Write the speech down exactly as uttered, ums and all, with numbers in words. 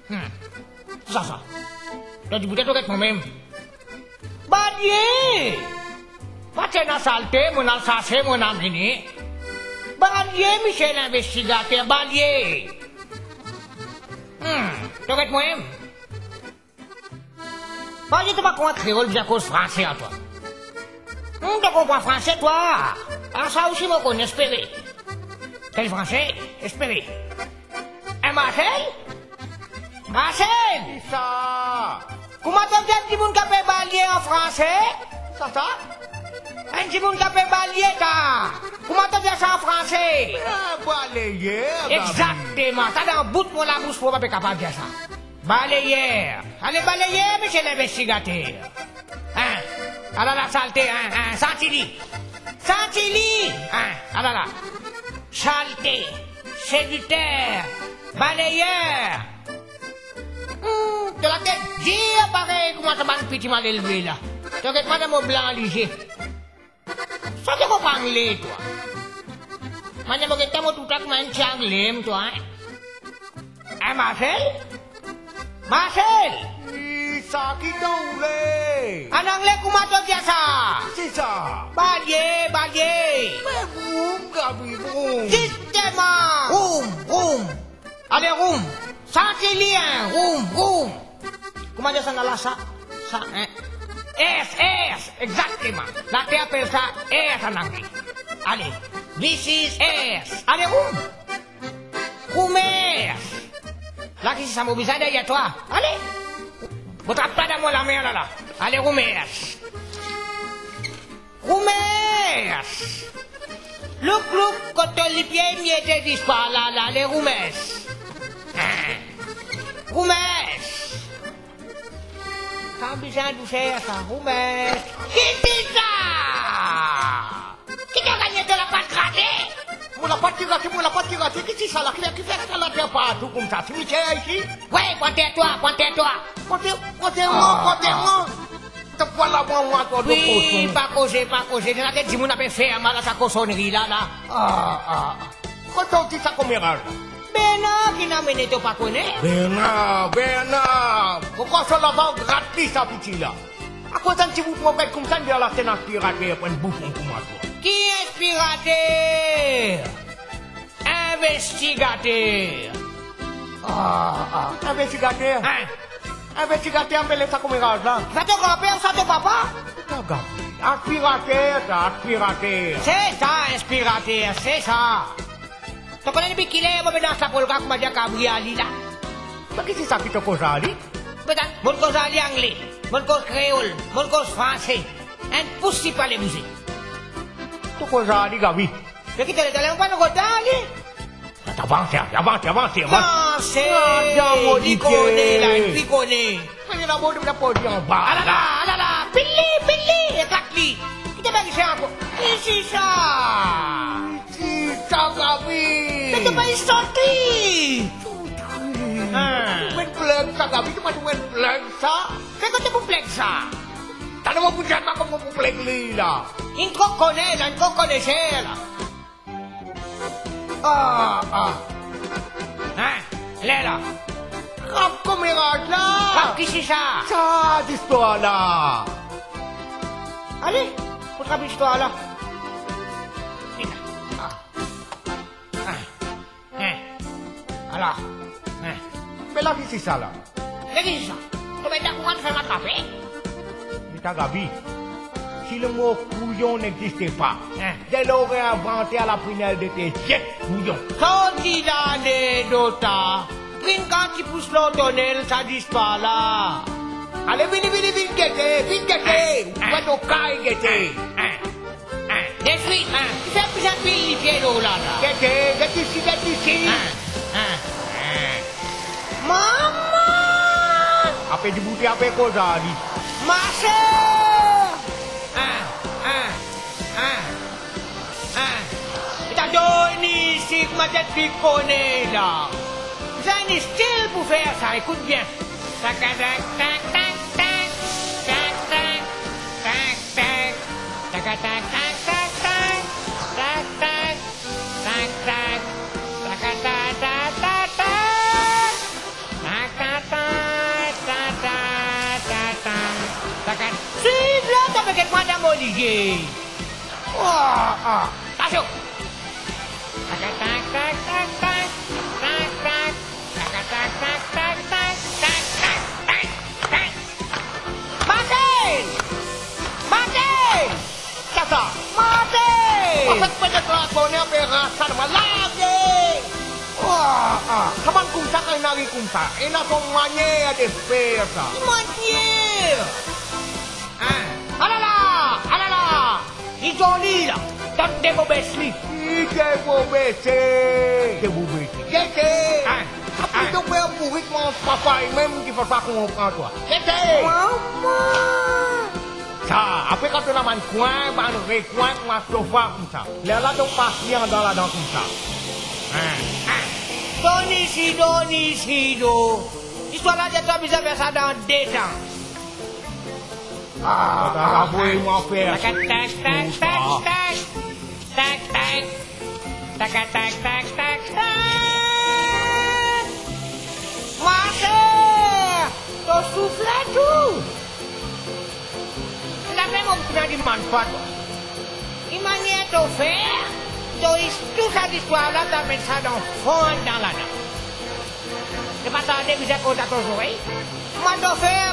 Hmm. Sa, sa. Dan dibout la, to get mwa mem. Balie! Pa ti ena salte, mo'nn al sarse, mo'nn amene. Balie, misie linvestigater, balie! Hmm. To get mwa mem. Parski to pa konpran kreol, bizin koz franse ar twa. Hmm, to konpran franse, twa? Ah, sa osi mo konn, espere. Kel franse? Espere. Eh, Marcel? Marcel! Sa? Kouma to dir dimoun ki pe balie an franse? Sa, sa? Enn dimoun ki pe balie, ta. Kouma to dir sa an franse? Ah, balayer, Gabi. Exakteman. Sa dan bout mo labous, mo pa pe kapav dir sa. Balayer. Ale balayer, misie linvestigater. Hein? Ala la salte, hein, hein, santi li. Santi li, hein, ala la. Salte, sedikter, balayer. Hmm, to latet dir parey kouma sa bann piti malelve la. To get mwa dan mo blan lizie. Sa to konpran angle, twa? Mwa, mo get twa, mo trouv twa kouma enn ti angle, twa, hein? Hein, Marcel? Marcel! Ki sa, ki to oule? An angle, kouma to dir sa? Ki sa? Balie, balie. Me boum, Gabi, boum. Zisteman. Boum, boum. Ale, roum. Santi li, hein, roum, roum. Kouma dir sa, ala sa, sa, hein? Earth, earth, exakteman. Later apel sa earth an angle. Ale, this is earth. Ale, roum. Roum earth. La ki sa mo bizin deryer twa. Ale. Mo trap twa dan mo lame la la. Ale, roum earth. Roum earth! Louk, louk, kot to lipie mie ete zis par la la, ale, roum earth! Roum earth! Sa bizin douser sa, roum earth! Ki ti sa? Ki to gagne to lapat rate? Mo lapat ki rate, mo lapat ki rate, ki ti sa la, ki fer, ki fer sa later partou koumsa, ti misie isi? Wey, pran ter twa, pran ter twa! Pran ter, pran ter mwa, pran ter mwa! To pran labwa mwa, to wi, koson. Pa koze, pa koze. Ena de dimoun ape fer mal ar sa kosonnri la, la. Ah, ah. Kot sorti sa komeraz la? Bernard ki'nn amene, to pa kone? Bernard, Bernard. Mo krwar so lavan grat li sa piti la. Akoz enn ti bout mo get koumsa, li al aste enn aspirater pou enn boufon kouma twa. Ki inspirater? Investigater. Ah, ah. Investigater? Hein? Investigater, apel sa komeraz la. Sa to granper, sa to papa? Sa Gabi. Aspirater, sa, aspirater. Se sa, inspirater, se sa. To kone depi kiler mo pe dans lapolka kouma dir Gabriel la? Me ki ti sa ki to koz ar li? Be, gard, mo'nn koz ar li angle, mo'nn koz kreol, mo'nn koz franse. Enn pous li pale bouze. To koz ar li, Gabi. Me ki tale, tale, mo pa nogota li. Avanse, avanse, avanse, avanse. Avanse, li kone la, li kone. Ena mo, mo pa pou dir anba. Alala, alala, pil li, pil li, eklat li. Ki to pe fer ankor? Ki ti sa? Ki ti sa, Gabi? Me to pa sot li. Sot li. Hein. Mo enn pleg sa, Gabi, to pa trouv enn pleg sa? Ki kote pou pleg sa? Tande mo pou dir twa kouma pou pleg li la. Inn tro kone la, inn tro koneser la. Ah, ah. Hein? Ler la. Trap komeraz la. Trap ki ti sa? Sa zistwar la. Ale, pou trap zistwar la. Ah. Hein. Hein. Ala. Hein. Me la ki ti sa la? Me ki ti sa? To pe dir kouma to fer matrape? Eta Gabi, si lemo kouyon n'existe pas, hein, delor reinvante à la prunelle de tes yeux, kouyon. Sorti la, anekdot la. Prin kan ti pous lor tonel, sa zistwar la. Ale, vini, vini, vinn gete, vinn gete. Hein. Ou pa to kay gete. Hein. Hein, deswit, hein, kifer bizin pil lipie lor la, la? Gete, get isi, get isi. Hein, hein, hein. Mama! Ape diboute, ape koz ar li. Ma ser! Hein, hein, hein, hein. Eta doni isi, kouma to ti kone la. Bizin enn stil pou fer sa, ekout bien. Tak, tak, tak, tak, tak. Tak, tak, tak. Tak, tak, tak, tak, tak. Tak, tak, tak, tak. Tak, tak, tak, tak, tak. Swiv la, to pe get mwa dan mo lizie. Ah, ah. Atansion! Tak, tak, tak. Tak, tak, tak. Martin! Martin! Sa, sa! Martin! Sa ki pe get la, koner pe ras sa, lage! Ah, ah, sa bann koumsa, kan ena ri koumsa, ena son manier de fer sa. Ki manier? Hein? Alala! Alala! Li zoli la, donn de mo bes li. Li de mo bese, de mo bese. Gete! Hein? Apre to fer bourik, mo papa li mem ki pa konpran twa. Gete! Mama! Sa, apre kan to ena bann kwin, bann rekwin, kouma to fer koumsa. Lerla to pas li andan ladan koumsa. Hein, hein. Doni si, doni si, do. Listwar la dir twa bizin fer sa dan de tan. Ah, avoy mwa fer. Tak, tak, tak, tak, tak. Tak, tak. Tak, tak, tak, tak, tak. Martin, to soufle tou. Lape mo pou dimann twa, twa. Ki manier to fer, to is-, tou sa listwar la, to met sa dan fon dan lana. Li pa tarde bizin koz dan to zorey. Mwa to fer.